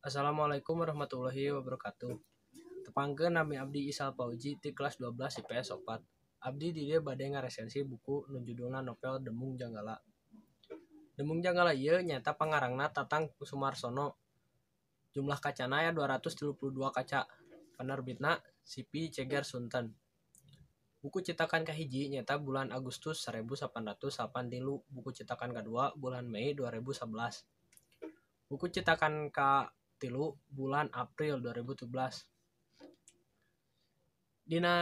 Assalamualaikum warahmatullahi wabarakatuh. Tepangkeun, nami abdi Isal Fauzi ti kelas 12 IPS 4. Abdi di dieu bade ngaresensi buku nu judulna novel Demung Janggala. Demung Janggala ieu nyaeta pangarangna Tatang Sumarsono. Jumlah kacana aya 232 kaca. Penerbitna CV Ceger Sunten. Buku cetakan kahiji nyaeta bulan Agustus 1883, buku cetakan kadua bulan Mei 2011. Buku cetakan katilu bulan April 2017. Dina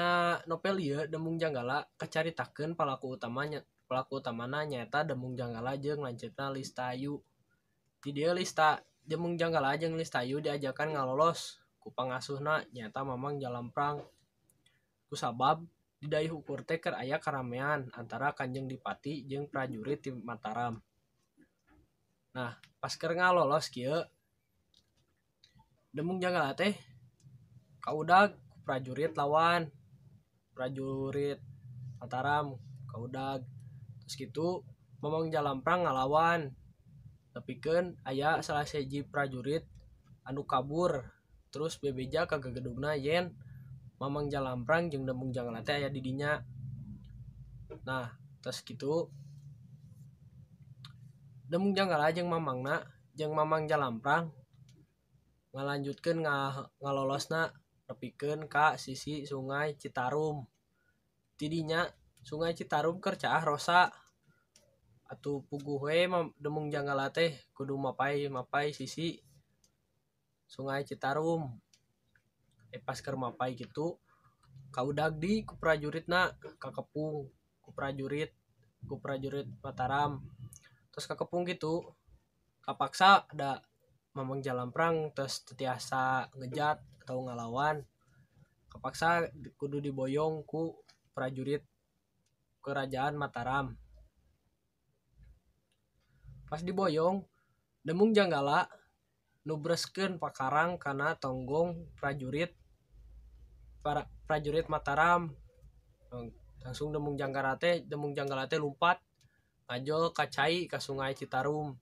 novel ieu, Demung Janggala, kacaritakeun palaku utamana nyaeta Demung Janggala jeung lanceukna Listayu. Di dieu Lista Demung Janggala jeung Listayu diajakan ngalolos ku pangasuhna, nyaeta Mamang Jalamprang. Kusabab di Dayeuh Ukur teh keur aya karamean antara Kanjeng Dipati jeung prajurit ti Mataram. Nah, pas keur ngalolos kieu, Demung Janggala teh kaudag ku prajurit lawan, prajurit Mataram kaudag. Terus kitu Mamang Jalamprang ngalawan, nepikeun aya salah sahiji prajurit anu kabur, terus bebeja ka gegedugna yen Mamang Jalamprang jeung Demung Janggala teh aya di dinya. Nah, terus kitu Demung Janggala jeung mamangna jeung Mamang Jalamprang ngalanjutkeun ngalolosna nepikeun ka sisi Sungai Citarum. Ti dinya Sungai Citarum keur caah rosa. Atuh puguh we Demung Janggala teh kudu mapay sisi Sungai Citarum. Pas keur mapay kitu kaudag di ku prajuritna, kakepung ku prajurit Mataram. Terus kakepung kitu kapaksa da Mamang Jalamprang tos teu tiasa ngejat atau ngalawan, kapaksa kudu diboyong ku prajurit Kerajaan Mataram. Pas diboyong, Demung Janggala nubreskeun pakarang kana tonggong para prajurit Mataram. Langsung Demung Janggala teh lumpat ngajol ka cai, ka Sungai Citarum.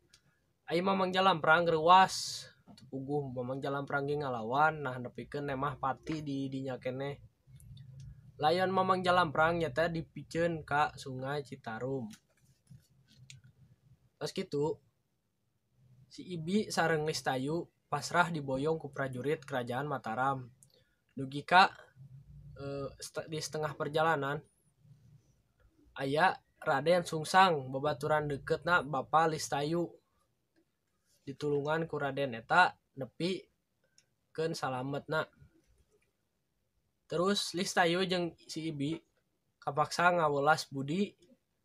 Ai Mamang Jalamprang reuwas. Teu puguh Mamang Jalamprang ge ngalawan, nah, nepikeun nemah pati di dinya keneh. Layon Mamang Jalamprang nyata dipiceun ka Sungai Citarum. Tos kitu si Ibi sareng Listayu pasrah diboyong ku prajurit Kerajaan Mataram. Dugi ka di setengah perjalanan aya Raden Sungsang, babaturan deketna Bapa Listayu. Ditulungan ku Raden eta nepikeun salametna. Terus Listayu jeung si Ibi kapaksa ngawelas budi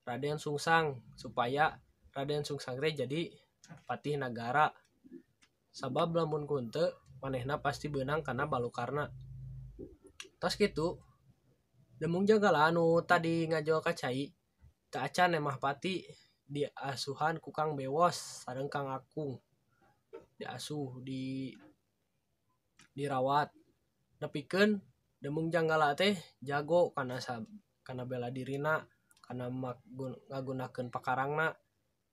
Raden Sungsang supaya Raden Sungsang teh jadi patih nagara. Sabab lamun ku henteu, manehna pasti beunang kana balukarna. Tos kitu Demung Janggala anu tadi ngajol ka cai teu acan nemah pati, diasuhan ku Kang Bewos sareng Kang Akung. Diasuh, dirawat nepikeun Demung Janggala teh jago kana bela dirina, kana ngagunakeun pakarangna,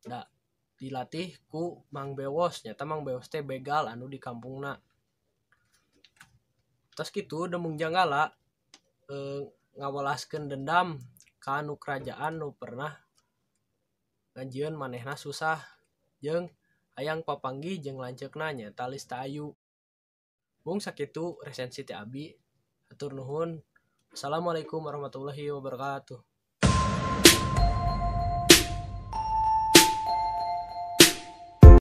da dilatih ku Mang Bewos. Nyata Mang Bewos teh begal anu di kampungna. Tos kitu Demung Janggala ngawelaskeun dendam ka nu kerajaan nu pernah ngajieun manehna susah, jeung hayang papanggih jeung lanceukna, nyaeta Listayu. Mung sakitu resensi ti abi. Hatur nuhun. Assalamualaikum warahmatullahi wabarakatuh.